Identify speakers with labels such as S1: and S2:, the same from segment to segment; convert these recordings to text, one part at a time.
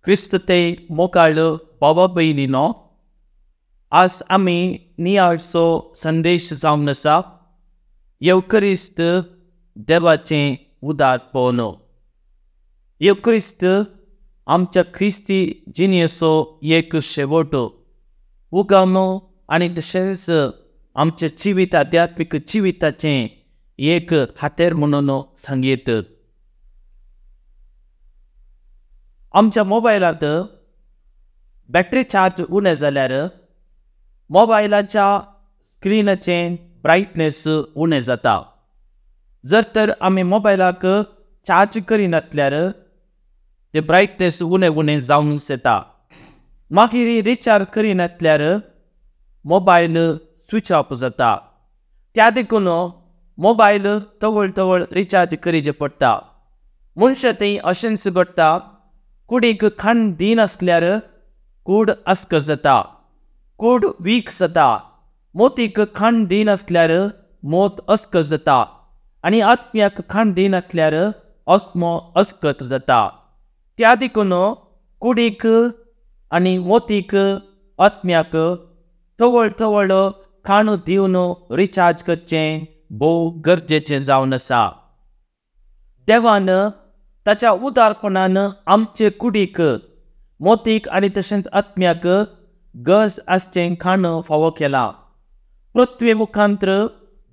S1: क्रिस्त ते मोगाळ बाबा भयणीनो, आज आमी नियाळचो संदेश जावन आसा येवक्रिस्त देवाचें उदारपण। येवक्रिस्त आमच्या क्रिस्ती जिणेचो एक शेवट उगम आनी तशेंच आमच्या जिवीत आध्यात्मीक जिविताचें एक हातेर म्हणून सांगयत। आमच्या मोबायलांत बॅटरी चार्ज उणें जाल्यार मोबायलाच्या स्क्रिनाचें ब्रायटनेस उणें जाता। जर तर आमी मोबायलाक चार्ज करिनासल्यार ते ब्रायटनेस उणें उणें जावन येता। मागीर रिचार्ज करिनासल्यार मोबायल स्विच ऑफ जाता। त्या देखून मोबायल तवळ तवळ रिचार्ज करीचें पडटा। मनशां थंय अशेंच घडटा, कुडीक खाण दिनासल्यार कूड अस्कत जाता, कूड वीक जाता। मोतीक खाण दिनासल्यार मोत अस्कत जाता आनी आत्म्याक खाण दिनासल्यार आत्मो अस्कत जाता। त्या देखून कुडीक आनी मोतीक आत्म्याक तवळ तवळ खाण दिवन रिचार्ज करचें भोव गरजेचें जावन आसा। देवान ताच्या उदारपणान आमचे कुडीक मोतीक आनी तशेंच आत्म्याक गरज आसचें खाण फावो केलां। पृथ्वी मुखांत्र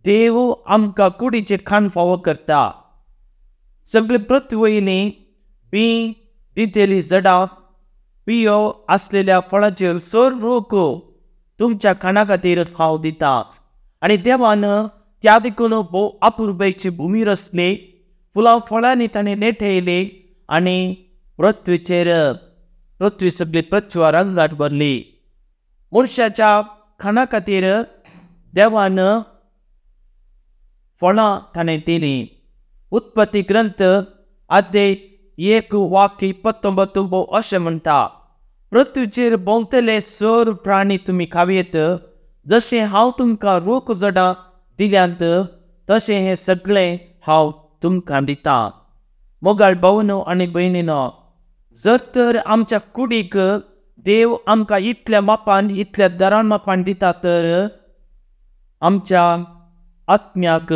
S1: देव आमकां कुडीचें खाण फावो करता। सगळे पृथ्वी वयली बीं दितेली जडां बियो आसलेल्या फळाचेर सर रोख तुमच्या खाणा खातीर हांव दिता। आनी देवान त्या देखून भोव अपुरबायेची भुमी रचली, फुलां फळांनी ताणें नेठयली आनी पृथ्वीचेर पृथ्वी सगळी पृथ्वा रंगात भरली। मनशाच्या खाणा खातीर देवान फळां ताणें दिलीं। उत्पत्ती ग्रंथ अध्याय 1:19 भोव अशें म्हणटा, पृथ्वीचेर भोंवतले सर प्राणी तुमी खावयेत, जशें हांव तुमकां रोख जडां दिल्यांत तशें हें सगळें हांव तुमकां दिता। मोगाळ भावनो आनी भयणीनो, जर तर आमच्या कुडीक देव आमकां इतल्या मापान इतल्या दरान मापान दिता तर आमच्या आत्म्याक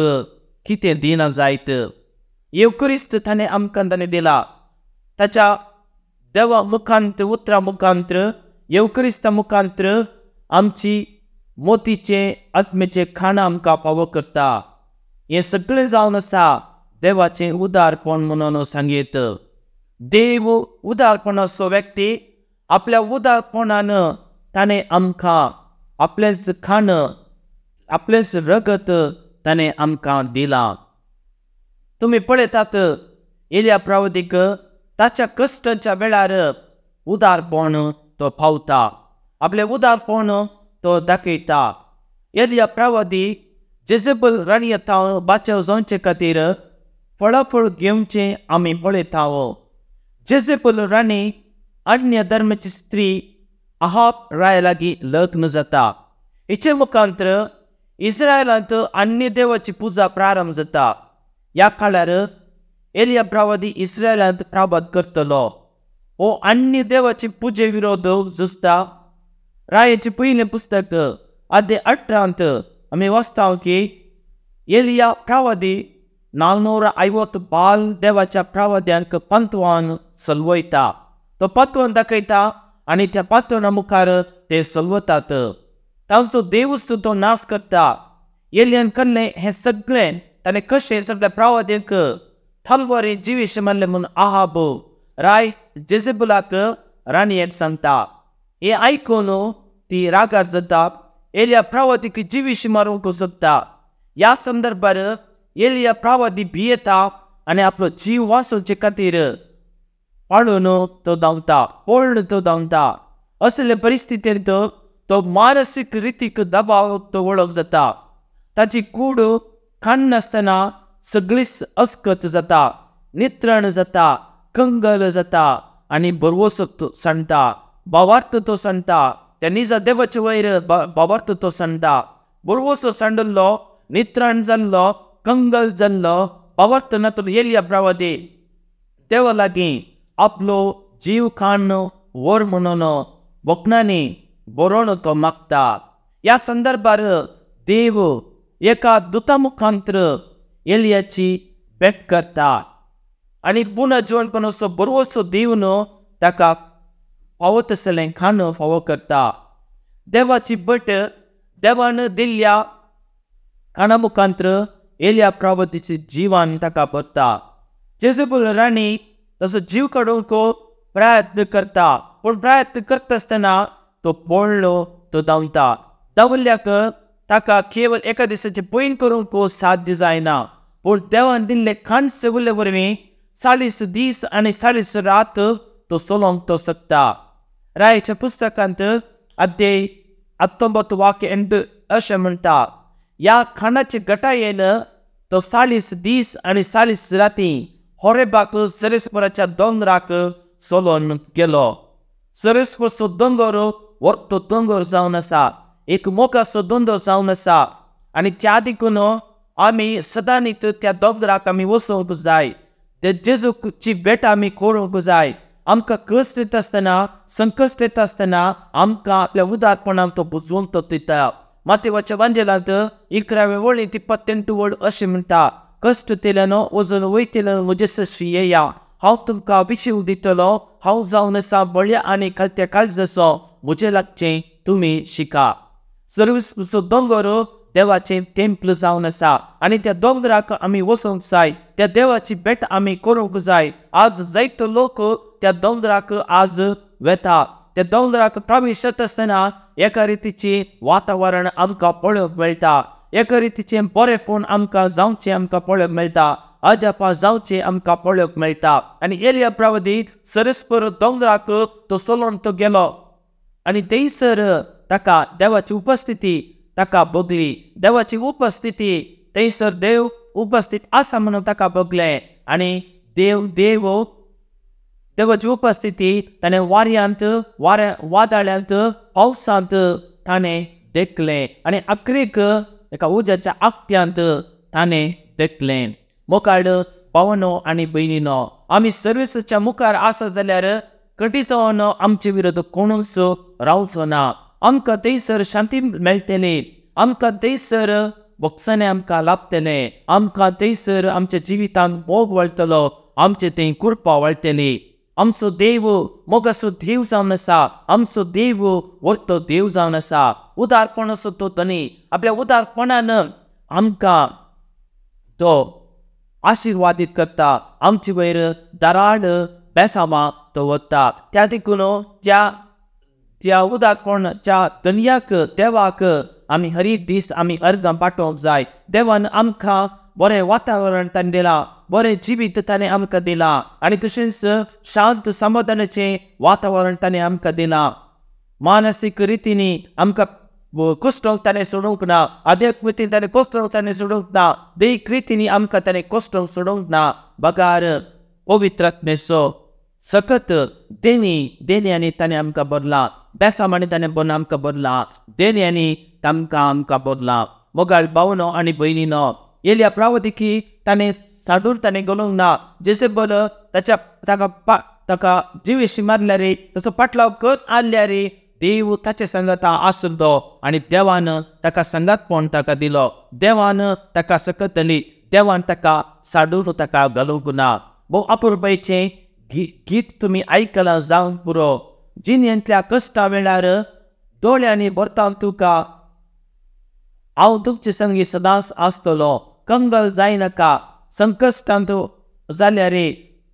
S1: कितें दिना जायत। येवक्रिस्त ताणें आमकां ताणें दिला। ताच्या देवा मुखांत उतरां मुखांत्र येवक्रिस्ता मुखांत्र आमची मोतीचें आत्म्याचें खाण आमकां फावो करता। हें सगळें जावन आसा देवाचें उदारपण म्हणून सांगयत। देव उदारपणाचो व्यक्ती आपल्या उदारपणान ताणें आमकां आपलेंच खाण आपलेंच रगत ताणें आमकां दिलां। तुमी पळयतात एलिया प्रवादीक ताच्या कश्टांच्या वेळार उदारपण तो पावता, आपलें उदारपण तो दाखयता। एलिया प्रवादी जेजेबल राणये थावन बाचाव जावचे खातीर फळाफळ घेवचें आमी पळयता। जेजेबल राणी अन्य धर्माची स्त्री अहाब राया लागीं लग्न जाता। हिचे मुखांत्र इस्रायलांत अन्य देवाची पुजा प्रारंभ जाता। ह्या काळार एलिया प्रवादी इस्रायलांत प्रभात करतलो। हो अन्य देवाची पुजे विरोध झुजता। रायाचें पयलें पुस्तक अध्याय 18 आमी वाचता की एलिया प्रवादी 450 बाल देवाच्या प्रवाद्यांक पंतवान सलवयता। तो पंतवान दाखयता आनी त्या पंतवाना मुखार ते सलवतात। तांचो देवूच तो नाश करता। एलियान केल्लें हें सगळें ताणें कशें सगळ्या प्रवाद्यांक तलवारी जिवीश मारलें म्हूण अहाब राय जेजेबलाक राणयेक सांगता। हें आयकून ती रागार जाता। एलिया प्रवादीक जिवीश मारूंक सोदता। ह्या संदर्भार एलिया प्रवादी भियेता आनी आपलो जीव वाचोवचे खातीर पाळून तो धांवता, पळून तो धांवता। असले परिस्थितींत तो मानसीक रितीक दबाव तो वळख जाता। ताची कूड खाण नासतना सगळीच अस्कत जाता, नित्रण जाता, कंगल जाता आनी बरवसो सांडटा, भावार्थ तो सांडटा, त्या निजा देवाचे वयर भावार्थ तो सांडटा। बरवसो सांडिल्लो, नित्रण जाल्लो, कंगल जाल्लो भावार्थ नातलो एलिया प्रवादी देवा लागीं आपलो जीव खाण व्हर म्हणून भोकणांनी बरोवन तो मागता. ह्या संदर्भार देव एका दुता मुखांतर एलियाची भेट करता आनी पुनः जिवनपणाचो बरवसो दिवन ताका फावो तसलें खाण फावो करता. देवाची भट देवान दिल्ल्या खाणा मुखांतर एलिया प्रवतीचे जिवान ताका भरता. जेजबल राणी तसो जीव काडूंक प्रयत्न करता, पूण प्रयत्न करता आसतना तो पळ्ळो, तो धांवता. धांवल्ल्याक ताका केवल एका दिसाचें पयन करूंक साध्य जायना, पूण देवान दिल्ले खाण सेवले वरवीं 40 दीस आनी 40 रात तो चलोवंक तो शकता. रायाच्या पुस्तकांत अध्याय 19 वाक्य 8 अशें म्हणटा, ह्या खाणाचे गटायेन तो 40 दीस आनी 40 राती होरेबाक सरेस्पराच्या दोंगराक चलोवन गेलो. सरेस्परचो दोंगर वर्तो दोंगर जावन आसा, एक मोगाचो दोंगर जावन आसा आनी त्या देखून आमी सदांनीत त्या दोंगराक आमी वचूंक जाय. ते जेजूची भेट आमी करूंक जाय. आमकां कश्ट येता आसतना, संकश्ट येता आसतना आमकां आपल्या उदारपणान तो बुजवून तो दिता. मातेवाच्या वांजेलांत 11 वळींत 28 वळ अशें म्हणटा, कश्ट तेल्यानो वजन वयतेल्यानो म्हजे सशी येया, हांव तुमकां विशीव दितलो, हांव जावन आसा बळ्या आनी खालत्या काळजाचो, म्हजें लागचें तुमी शिका. सर्विसचो दोंगर देवाचें टेम्पल जावन आसा आनी त्या दोंगराक आमी वचूंक जाय, त्या देवाची भेट आमी करूंक जाय. आज जायतो लोक त्या दोंगराक आज वेता. त्या दोंगराक प्रवेश जाता आसतना एका रितीचें वातावरण आमकां पळोवंक मेळटा, एका रितीचें बरेपण आमकां जावचें आमकां पळोवंक मेळटा, अजापां जावचें आमकां पळोवंक मेळटा. आनी एलिया प्रवदी सरस्पर दोंगराक तो चलोवन तो गेलो आनी थंयसर ताका देवाची उपस्थिती ताका भोगली. देवाची उपस्थिती थंयसर देव उपस्थित आसा म्हणून ताका भोगलें आनी देव देव देवाची उपस्थिती ताणें वाऱ्यांत वादळ्यांत पावसांत ताणें देखलें आनी अखरेक एका उज्याच्या आकट्यांत ताणें देखलें. मोकाड पावनो आनी भयणीनो, आमी सर्विसाच्या मुखार आसा जाल्यार कटीसो आमचे विरोध कोणूच रावचो ना. आमकां थंयसर शांती मेळटली, आमकां थंयसर बक्षाणें आमकां लाभतलें, आमकां थंयसर आमच्या जिवितांत मोग वळटलो, आमचे थंय कृपा वळटली. आमचो देव मोगाचो देव जावन आसा, आमचो देव वर्तो देव जावन आसा. उदारपणाचो तो धनी आपल्या उदारपणान आमकां तो आशिर्वादीत करता, आमचे वयर दराड बेसामा तो वता. त्या देखून त्या त्या उदारपणाच्या धनयाक देवाक आमी हर एक दीस आमी अर्गां पाठोवंक जाय. देवान आमकां बरें वातावरण ताणें दिलां, बरें जिवीत ताणें आमकां दिलां आनी तशेंच शांत समाधानाचें वातावरण ताणें आमकां दिलां. मानसीक रितींनी आमकां कश्टोंक ताणें सोडूंक ना, आध्यात्मिक ताणें कश्टोंक ताणें सोडूंक ना, दैक रितींनी आमकां ताणें कश्टोंक सोडूंक ना. बगार पवित्रात्म्याचो सकत देणी देण्यांनी ताणें आमकां भरलां, बेसामांनी ताणें भरून आमकां भरलां, देण्यांनी तांकां आमकां भरलां. मोगाळ भावनो आनी भयणीनो, एलिया प्रावदिकी ताणें साडूर ताणें घालूंक ना. जेसेबल ताच्या ताका ताका जिवेशी मारल्यार तसो पाटलाव कर आसल्यार देव ताचे सांगाता आसलो आनी देवान ताका सांगातपण ताका दिलो, देवान ताका सकत दिली, देवान ताका साडून ताका घालूंक ना. भोव अपुरबायेचें गीत तुमी आयकलां जावंक पुरो. जिणेंतल्या कश्टा वेळार दोळ्यांनी भरता तुका, हांव तुमचे संगी सदांच आसतलो, कंगल जायनाका, संकश्टांत जाल्यार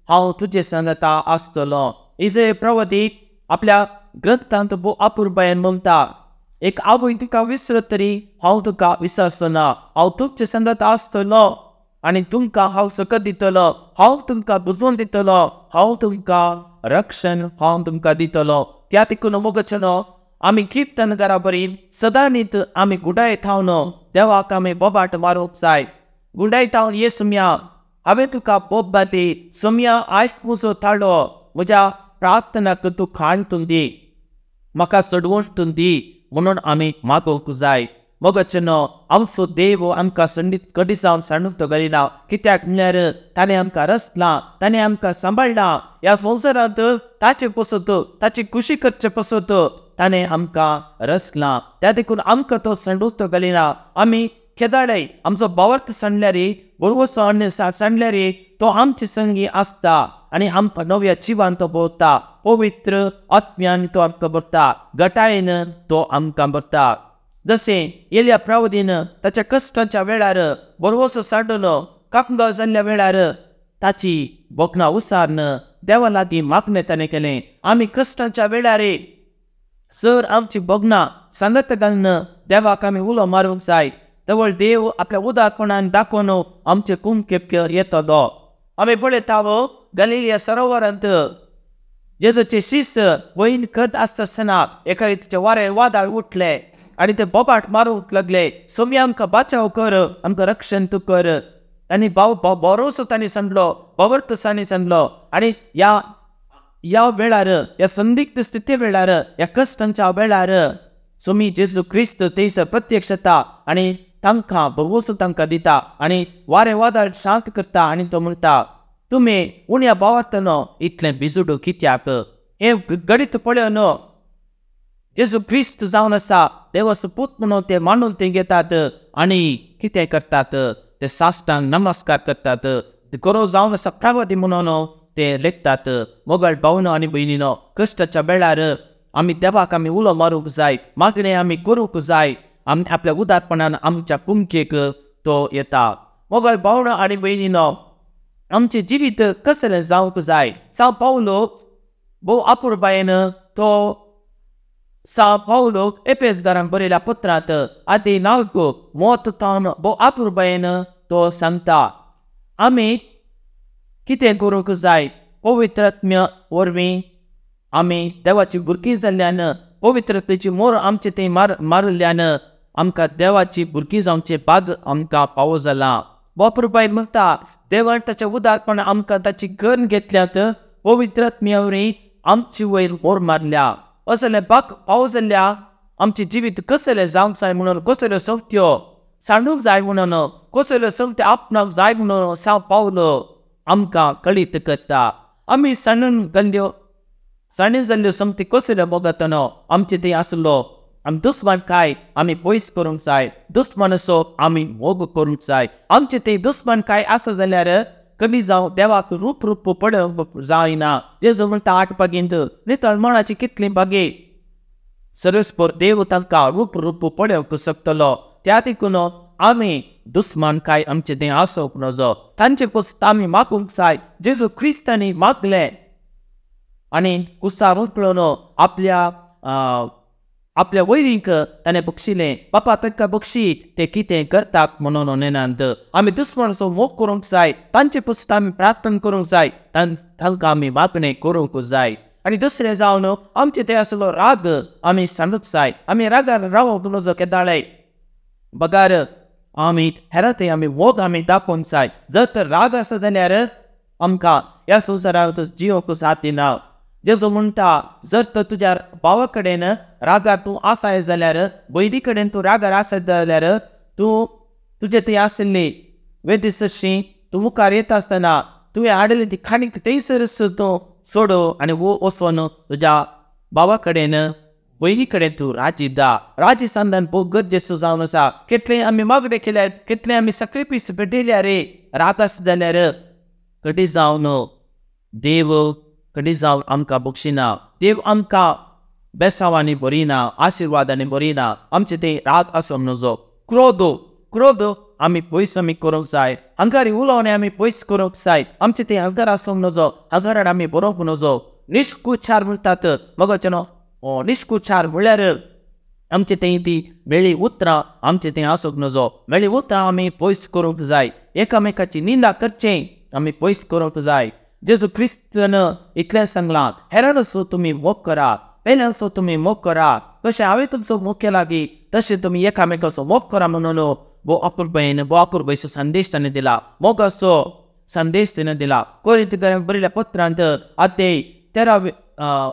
S1: हांव तुजे सांगाता आसतलो. इजय प्रवती आपल्या ग्रंथांत भोव अपुरबायेन म्हणटा, एक आवय तुका विसरत तरी हांव तुका विसरचो ना, हांव तुमचे सांगाता आसतलो आनी तुमकां हांव सकत दितलो, हांव तुमकां बुजोवन दितलो, हांव तुमकां रक्षण हांव तुमकां दितलो. त्या देखून मोगचनो आमी किर्तनकारा बरी सदांनीत आमी गुडाय थावन देवाक आमी बोबाट मारूंक जाय. गुंडाय थावन ये सुम्या, हांवें तुका बोब बांदी, सुम्या आयक म्हजो थाडो, म्हज्या प्रार्थनाक तूं खाण तूं दी, म्हाका चडवण तूं दी म्हणून आमी मागोवंक जाय. मोगाचेनो आमचो देव आमकां संडीत कडी जावन सांडूंक तो घालिना, कित्याक म्हणल्यार ताणें आमकां रचलां, ताणें आमकां सांबाळ्ळां। ह्या संवसारांत ताचे पसत, ताची खुशी करचे पसत ताणें आमकां रचलां, त्या देखून आमकां तो सांडूंक तो घालिना। आमी केदाळय आमचो भावार्थ सांडल्यार, बरोवचो सांडल्यार तो आमचे संगी आसता आनी आमकां नव्या जिवान तो भरता, पवित्र आत्म्यान तो आमकां भरता, गटायेन तो आमकां भरता। जशें एलिया प्रवादीन ताच्या कश्टांच्या वेळार बरोवचो सांडून कांगाळ जाल्ल्या वेळार ताची भोगणां उसारून देवा लागीं मागणें ताणें केलें। आमी कश्टांच्या वेळार सर आमची भोगणां सांगत घालून देवाक आमी उलो मारूंक जाय। तवळ देव आपल्या उदारपणान दाखोवन आमचे कुमकेप येतलो। आमी पळयता गलिलिया सरोवरांत जेजूचे शीस वयन करत आसतना एका रितीचे वारें वादळ उठले आनी ते बोबाट मारूंक लागले, सोमी आमकां बाचाव कर, आमकां रक्षण तूं कर। तांणी बरोसो तांणी सांडलो, भावार्थ तांणी सांडलो आनी ह्या ह्या वेळार, ह्या संदिग्ध स्थिती वेळार, ह्या कश्टांच्या वेळार सोमी जेजू क्रिस्त थंयसर प्रत्यक्ष जाता आनी तांकां भरवंसो तांकां दिता आनी वारें वादळ शांत करता आनी तो म्हणटा, तुमी उण्या भावार्थानो इतलें भिजुडू कित्याक? हें गणीत पळोवन जेजू क्रिस्त जावन आसा देवाचो पूत म्हणून ते मांडून ते घेतात आनी कितें करतात, ते साश्टांग नमस्कार करतात, गरो जावन आसा प्रवादी म्हणून ते लेखतात। मोगाळ भावनो आनी भयणीनो, कश्टाच्या वेळार आमी देवाक आमी उलो मारूंक जाय, मागणें आमी करूंक जाय, आमी आपल्या उदारपणान आमच्या कुमकेक तो येता। मोगाळ भावनो आनी भयणीनो, आमचें जिवीत कसलें जावंक जाय? साव पावलो भोव अपुरबायेन तो साव पावलो एपेसगारांक बरयल्या पत्रांत आदी 4 मोत तावन भोव अपुरबायेन तो सांगता, आमी कितें करूंक जाय? पवित्र आत्म्या वरवीं आमी देवाची भुरगीं जाल्ल्यान, पवित्र आत्म्याची मोर आमचे थंय मारिल्ल्यान आमकां देवाची भुरगीं जावचें भाग आमकां फावो जालां। अपुरबायेन म्हणटा, देवान ताच्या उदारपणान आमकां ताची गण घेतल्यात, पवित्र आत्म्या वरवीं आमचे वयर मोर मारल्या। असलें भाग फावो जाल्ल्या आमचें जिवीत कसलें जावंक जाय म्हणून, कसल्यो संगत्यो सांडूंक जाय म्हणून, कसल्यो संगत्यो आपणाक जाय म्हणून साव पावलो आमकां कळीत करता। आमी सांडून गेल्ल्यो, सांडून जाल्ल्यो संगती कसल्यो मोगतनो आमचे थंय आसलो आमी दुस्मान काय आमी पयस करूंक जाय, दुस्मानाचो आमी मोग करूंक जाय। आमचे थंय दुस्मान काय आसा जाल्यार कमी जावं देवाक रूप रूप पळोवंक जायना। जेजू म्हणटा 8 बागेंत नितळ मणाची कितली बागे, सरस्पर देव तांकां रूप रूप पळोवंक शकतलो। त्या देखून आमी दुस्मान काय आमचे थंय आसूंक नजो, तांचे पसून आमी मागूंक जाय। जेजू क्रिस्तांनी मागलें आनी कुसार उखलून आपल्या आपल्या वयरींक ताणें बक्षिलें, बापा तांकां बक्षी, ते कितें करतात म्हणून नेनांत। आमी दुस्मानाचो मोग करूंक जाय, तांचे पसून आमी प्रार्थना करूंक जाय, तांकां आमी मागणें करूंक जाय। आनी दुसरें जावन आमचे थंय आसलो राग आमी सांडूंक जाय, आमी रागार रावंक नजो केदाळय, बगार आमी हेरां थंय आमी मोग आमी दाखोवंक जाय। जर तर राग आसा जाल्यार आमकां ह्या संवसारांत जिवंक साथ दिना। जेजू म्हणटा, जर तर तुज्या भावा कडेन रागार तूं आसाय जाल्यार, भयणी कडेन तूं रागार आसत जाल्यार, तूं तुजे थंय आशिल्ली वेदीसशी तूं मुखार येता आसतना तुवें हाडली ती खाणीक थंयसरच तूं सोडो आनी वचून तुज्या भावा कडेन भयणी कडेन तूं राजी दा। राजी संदान भोव गरजेचो जावन आसा। कितलें आमी मागणें केल्यार, कितलें आमी सॅक्रिफायस पेटयल्यार रे, राग आसा जाल्यार कडी जावन देव कडी जावन आमकां बक्षिना, देव आमकां बेसांवांनी भरिना, आशिर्वादांनी भरिना। आमचे थंय राग आसूंक नजो। क्रोध, क्रोध आमी पयस आमी करूंक जाय, हंकारी उलोवणें आमी पयस करूंक जाय। आमचे थंय हंकार आसूंक नजो, हंकारान आमी बरोवंक नजो। निश्कुचार म्हणटात मगोचें निश्कुचार म्हणल्यार आमचे थंय ती मेळी उतरां आमचे थंय आसूंक नजो, मेळी उतरां आमी पयस करूंक जाय। एकामेकाची निंदा करचें आमी पयस करूंक जाय। जेजू क्रिस्तान इतलें सांगलां, हेरांचो तुमी मोग करा, पेल्यांचो तुमी मोग करा, कशें हांवें तुमचो मोग केला की तशें तुमी एकामेकाचो मोग करा म्हणून भोव अपुरबायेन, भोव अपुरबायेचो संदेश ताणें दिला, मोगाचो संदेश ताणें दिला। कोरिंथकारांक बरयल्ल्या पत्रांत अध्याय 13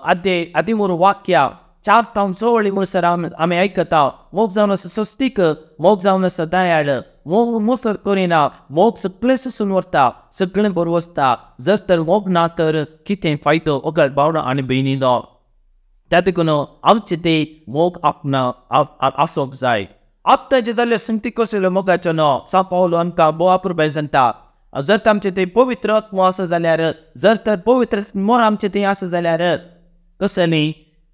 S1: अध्याय 13 वाक्या 4 तावन 6 वळी म्हणसर आमी आयकता मोग जावन आसा स्वस्तीक, मोग जावन आसा दयाळ, मोग मुसर करिना, मोग सगळें सोसून व्हरता, सगळें बरो वसता. जर तर मोग ना तर कितें फायदो ओगल भावना आनी भयणीनो. त्या देखून आमचे ते मोग आपणा आसूंक जाय. आपणाचे जाल्ले संगती कसल्यो मोगाचो न्हू. सां पावलो आमकां भोव अपुरबाय सांगता, जर तर आमचे ते पवित्र आत्मो आसा जाल्यार, जर तर पवित्र मोर आमचे थंय आसा जाल्यार कसली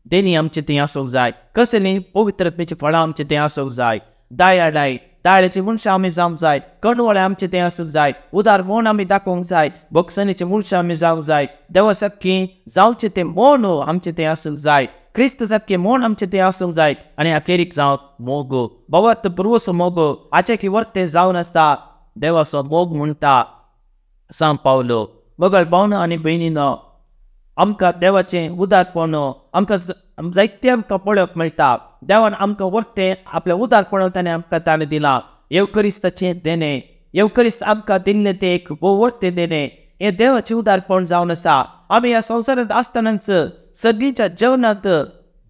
S1: देणी आमचे थंय आसूंक जाय, कसली पवित्र आत्म्याची फळां आमचे थंय आसूंक जाय. दयाळाय दयाळाचे मनशां आमी जावंक जाय, कणवळे आमचे थंय आसूंक जाय, उदार मन आमी दाखोवंक जाय, भोगसणेचे मनशां आमी जावंक जाय, देवा सारकें जावचें तें मन आमचे थंय आसूंक जाय, क्रिस्त सारकें मन आमचें थंय आसूंक जाय. आनी अखेरीक जावं मोग, भगवत पुर्वसो मोग हाचे वर्तें जावन आसता देवाचो मोग म्हणटा सां पावलो. मगळ भावना आनी भयणीनो, आमकां देवाचें उदारपण आमकां जायतें आमकां पळोवंक मेळटा. देवान आमकां वर्तें आपलें उदारपण ताणें आमकां ताणें दिलां. येवकरिस्ताचें देणें, येवकरिस्त आमकां दिल्लें तें एक भोव वर्तें देणें, हें देवाचें उदारपण जावन आसा. आमी ह्या संवसारांत आसतनाच सगळींच्या जेवणांत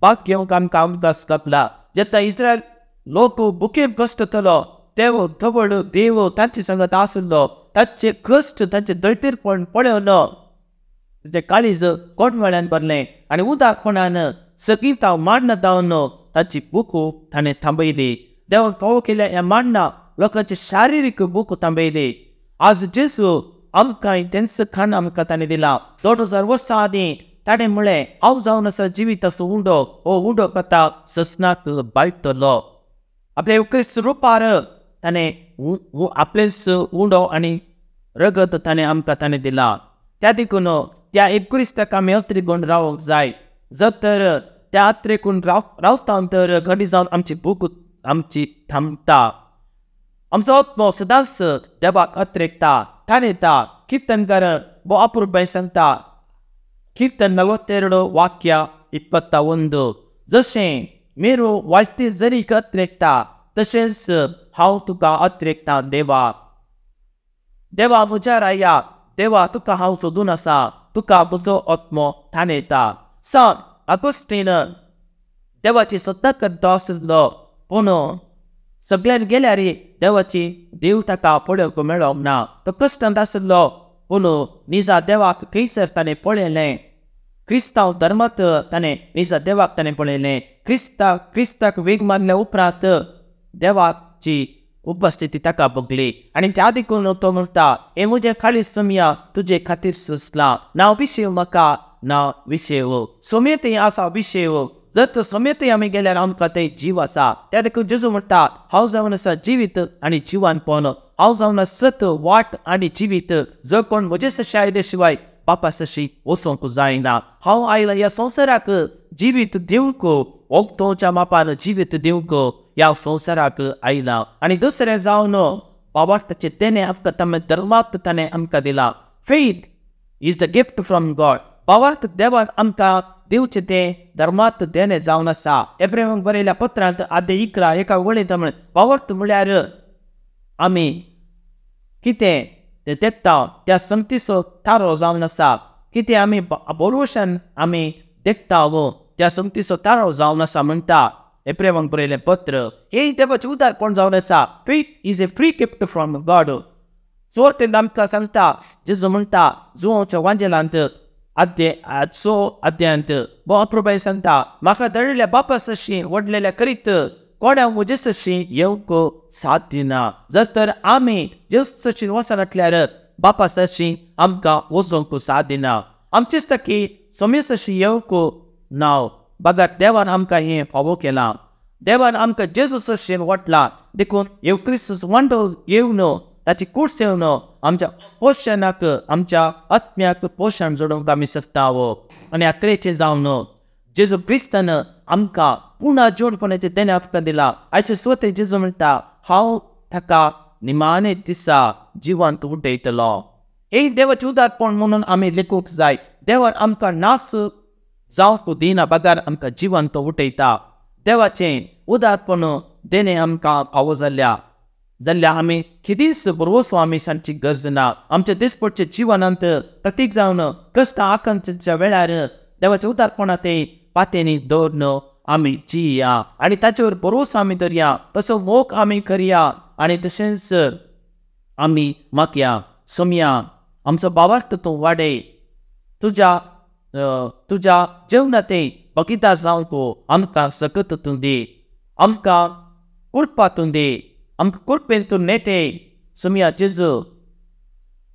S1: भाग घेवंक आमकां अवकाश लाबला. जेन्ना इस्रायल लोक भुकेन कश्टतलो, देव धवळ देव तांचे संगत आशिल्लो, तांचे कश्ट तांचे दळटीरपण पळोवन तांचें काळीज कोणवाळ्यान भरलें आनी उदारपणान सगळीं तांव मांडणा धांवन तांची भूक ताणें थांबयली. देवान फावो केल्या ह्या मांडणा लोकांची शारिरीक भूक थांबयली. आज जेजू आमकां तेंच खाण आमकां ताणें दिलां. 2000 वर्सां आदीं ताणें म्हळें, हांव जावन आसा जिविताचो उंडो, हो उंडो कथा ससनाक बाळटलो. आपल्या क्रिस्त रुपार ताणें आपलेंच उंडो आनी रगत ताणें आमकां ताणें दिलां. त्या देखून त्या एक क्रिस्ताक आमी अत्रेगून रावंक जाय. जर तर त्या अत्रेकून रावता तर घडी जावन आमची भूक आमची थांबता. आमचो आत्मो सदांच देवाक अत्रेकता, ताणेता. कीर्तनकार भोव अपुरबाय सांगता, कीर्तन 42 वाक्य 21, जशें मेरो वाळटे जरीक अत्रेकता तशेंच हांव तुका अत्रेकता देवा. देवा म्हज्या राया, देवा तुका हांव सोदून आसा, तुका म्हजो आत्मो ताणेता. सान आगोस्तीन देवाची सत्ता करता आशिल्लो, पूण सगळ्यान गेल्यार देवाची देव ताका पळोवंक मेळोंक ना. तो कश्टांत आशिल्लो, पूण निजा देवाक खंयसर ताणें पळयलें. क्रिस्तांव धर्मांत ताणें निजा देवाक ताणें पळयलें. क्रिस्ताक वेग मारल्या उपरांत देवाची उपस्थिती ताका भोगली आनी त्या देखून तो म्हणटा, हें म्हजें काळीज सोमया तुजे खातीर सोंसलां, ना विशेव म्हाका ना विशेव. सोमये थंय आसा विशेव, जर तो सोमये थंय आमी गेल्यार आमकां थंय जीव आसा. त्या देखून जेजू म्हणटा, हांव जावन आसा जिवीत आनी जिवानपण, हांव जावन सत वाट आनी जिवीत, जो कोण म्हजे सशी आयले शिवाय बापा सशी वचोंक जायना. हांव आयला ह्या संवसाराक जिवीत दिवंक, वखदोच्या मापान जिवीत दिवंक ह्या संवसाराक आयला. आनी दुसरें जावन बाबार्थाचें तेणें आमकां ताणें धर्मांत ताणें आमकां दिलां. Faith is the gift from God. बाबार्थ देवान आमकां दिवचें तें धर्मांत देणें जावन आसा. एब्रेवांक बरयल्या पत्रांत आद्य 11 एका वळींत म्हळें, बाबार्थ म्हळ्यार आमी कितें तें देखता त्या संगतीचो थारो जावन आसा. कितें आमी बरोवशान आमी देखता वो त्या संगतीचो थारो जावन आसा म्हणटा एब्रेवांक बरयलें पत्र. हें देवाचें उदारपण जावन आसा. Faith is a free gift from God. चोर आमकां सांगता, जेजू म्हणटा जुवांच्या वांजेलांत 6 अध्यायांत भोव अपुरबाय सांगता, म्हाका धाडिल्ल्या बापा सशी व्हडलेल्या करीत कोणा म्हजे सशी येवंक साथ दिना. जर तर आमी जेजू सशी वचनाटल्यार बापा सशी आमकां वचोंक साथ दिना. आमचेच ताकी सोमे सशी येवंक नाव बगर देवान आमकां हें फावो केलां. देवान आमकां जेजू सशीन वटला देखून येव क्रिस्तूस वांटो घेवन ताची कूड सेवन आमच्या पोशणाक आमच्या आत्म्याक पोशण जोडूंक आमी शकता. आनी अकरेचें जावन जेजू क्रिस्तान आमकां पुणा जोडपणाचें देणें आमकां दिलां. आयचे स्वते जेजू म्हणटा, हांव ताका निमाणे दिसा जिवंत उठयतलो. हें देवाचें उदारपण म्हणून आमी लेखूंक जाय. देवान आमकां नास जावंक दिना बगर आमकां जिवंत उठयता. देवाचें उदारपण देणें आमकां फावो जाल्या जाल्यार आमी कितेंच बरोवचो आमी सांगची गरज ना. आमच्या दिसपडच्या जिवनांत प्रतीक जावन कश्ट आकांक्षाच्या वेळार देवाच्या उदारपणा तें पातेनी दवरन आमी जिया आनी ताचेर भरोसो आमी धरया, तसो मोग आमी करया आनी तशेंच आमी मागया सोमया आमचो भावार्थ तूं वाडय, तुज्या तुज्या जेवणा तें बगीदार जावंक आमकां सकत तूं दी, आमकां कृपा तूं दी, आमकां कृपेन तूं नेटे। सोमया जेजू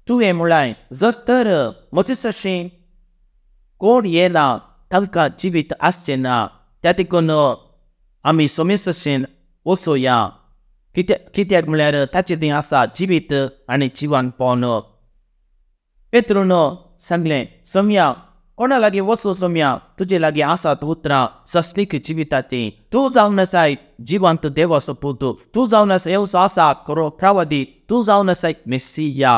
S1: तुवें म्हळाय जर तर म्हजे सरशीं कोण येना तांकां जिवीत आसचें ना, त्या देखून आमी सोमे सरशीन वचोया, कित्याक म्हळ्यार ताचें थंय आसा जिवीत आनी जिवानपण। पेत्रून सांगलें सोमया कोणा लागीं वचूं सोमया, तुजे लागीं आसात उतरां सस्नीक जिविताचीं, तूं जावन आसाय जिवंत देवाचो पूत, तूं जावन आसा येवचो आसा खरो प्रवादी, तूं जावन आसाय मेसिया।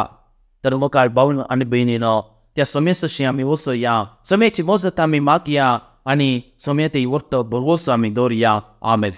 S1: तर मुखार भाव आनी भयणीनो त्या सोम्या आमी वचोया, सोम्याची मजत आमी मागया आनी सोम्या ते व्हरतो भरवसो आमी दवरया। आमेन।